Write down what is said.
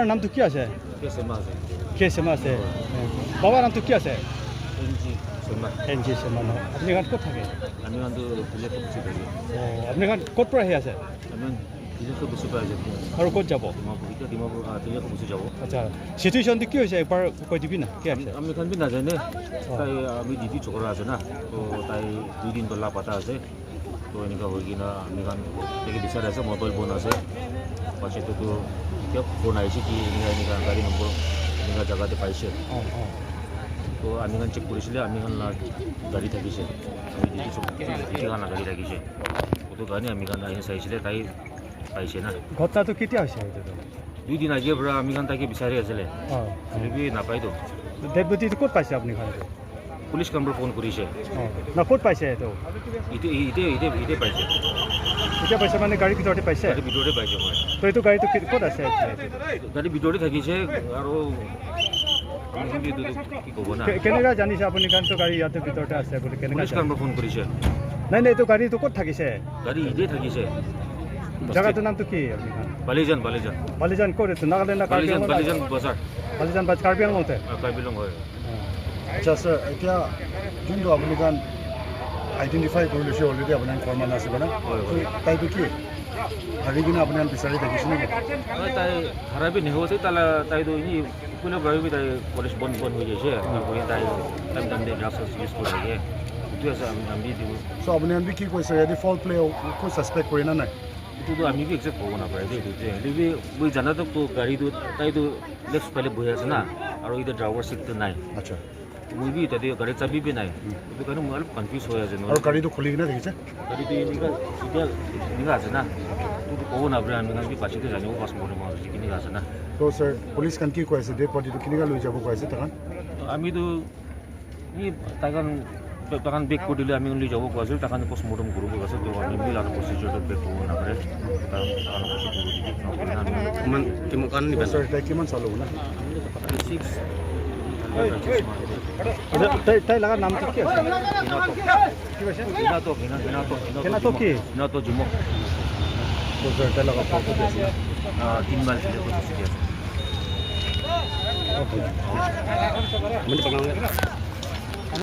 আপোনাৰ নামটো কি আছে? কে চেমা আছে। বাবাৰ নামটো কি আছে? এন জি চেমা ন। আপুনি এখন ক'ত থাকে? আমি থাকি। অঁ, আপুনি এখন ক'ত পৰা আহি আছে? আমি তিনিশ বস্তু পাই আছে। আৰু ক'ত যাব? ডিমাপুৰ। এতিয়া ডিমাপুৰ 300 বস্তু যাব। আচ্ছা, চিটুৱেশ্যনটো কি হৈছে একবাৰ কৈ দিবি না, কি আছে? আমি খান বি নাজানে। তাই আমি ডিউটি চকৰা আছে না, তো তাই 2 দিন তো লাপাতা আছে। তো এনেকুৱা হৈ কিনে আমি খান তাকে বিচাৰি আছে, মোবাইল বন্ধ আছে। পাছততো এতিয়া ফোন আহিছে কি এনেকুৱা এনেকুৱা গাড়ী নম্বৰ এনেকুৱা জেগাতে পাইছে। অঁ অঁ তো আমি খান চেক কৰিছিলে, আমি খান গাড়ী থাকিছে, আমি ডিউটি ডিউটি খান গাড়ী থাকিছে। সেইটো কাৰণে আমি খান আহি চাইছিলে, তাই পাইছে না। ঘটনাটো কেতিয়া হৈছে এইটোতো? 2 দিন আগিয়ে পৰা আমি খান তাকে বিচাৰি আছিলে। হ'লে নাপায়তো। ডেড বডিটো ক'ত পাইছে আপুনি খান? পুলিচ কাম্বৰ ফোন কৰিছে। অঁ, না, ক'ত পাইছে এইটো? এতিয়া এতিয়া এতিয়া এতিয়া পাইছে। এতিয়া পাইছে মানে গাড়ীৰ ভিতৰতে পাইছে? গাড়ীৰ ভিতৰতে পাইছে, হয়। তো এইটো গাড়ীটো ক'ত আছে এতিয়া? গাড়ীৰ ভিতৰতে থাকিছে আৰু আমি কিন্তু এইটো কি ক'ব না। কেনেকুৱা জানিছে আপুনি খানটো গাড়ী ইয়াতে ভিতৰতে আছে বুলি কেনেকুৱা? পুলিচ কাম্বৰ ফোন কৰিছে। নাই নাই, এইটো গাড়ীটো ক'ত থাকিছে? গাড়ী ইতে থাকিছে। জেগাটোৰ নামটো কি আপুনি খান? বালিজান, বালিজান। বালিজান ক'ত এইটো? নাগালেণ্ড না কাৰ্বি বালিজান। আংলং? বালিজান বজাৰ। বালিজান বাজ, কাৰ্বি আংলংতে। কাৰ্বি আংলং হয়। আচ্ছা ছাৰ, এতিয়া যোনটো আপুনি কাৰণ আইডেণ্টিফাই কৰি লৈছে অলৰেডি, আপোনাৰ ফৰমান আছে না? হয়। তাইটো কি হাৰি কিনে আপুনি বিচাৰি থাকিছে নেকি? হয়, তাই হাৰাবি নেহতে তালা তাইতো এনেই কোনো ভাবি তাই কলেজ বন্ধ বন্ধ হৈ গৈছে, তাই তাই টাইম টাইম ড্ৰাগছ ইউজ কৰি থাকে, এইটো আছে। আমি আমি দিব। চ' আপুনি আমি কি কৈছে, ইয়াতে ফল প্লে একো ছাছপেক্ট কৰি না নাই? এইটোতো আমি বি একজেক্ট ক'ব নাপাৰে দেই। এইটো হ'লে মই জানাতো তো গাড়ীটো তাইতো লেফ্ট ফালে বহি আছে না, আৰু এতিয়া ড্ৰাইভাৰ চিটটো নাই। মই বি তাতে গাড়ী চাবি বি নাই, সেইটো কাৰণে মই অলপ কনফিউজ হৈ আছে। আৰু গাড়ীটো খুলি কিনে দেখিছে? গাড়ীটো এনেকুৱা এতিয়া এনেকুৱা আছে না, এইটো ক'ব নাপাৰে। আমি আমি পাছতে জানিব পাছ মৰ্টম হৈছে কেনেকুৱা আছে না। ত' ছাৰ, পুলিচ খান কি কৈ আছে? ডেড বডিটো কেনেকুৱা লৈ যাব কৈ আছে তাহান? আমিতো এই তাইখন তাহান বেক কৰি দিলে আমি লৈ যাব কোৱা আছিল। তাহান পষ্টমৰ্টম কৰিব কৈছে। তো আমি মিল আৰু প্ৰচিডিউৰটো বেক কৰিব নাপাৰে, তাহান প্ৰচিডিউৰ আমি কিমান কিমান ত' ছাৰ, তাই কিমান চালো না? 6। আচ্ছা, তাই তাই লগা নামটো কি আছে? কি কৈছে? হিনাটো। হিনাটো কি? হিনাটো জুমক। ত' ছাৰ, তাই লগত ক'ত আছে? 3 মাইল আছে। মানে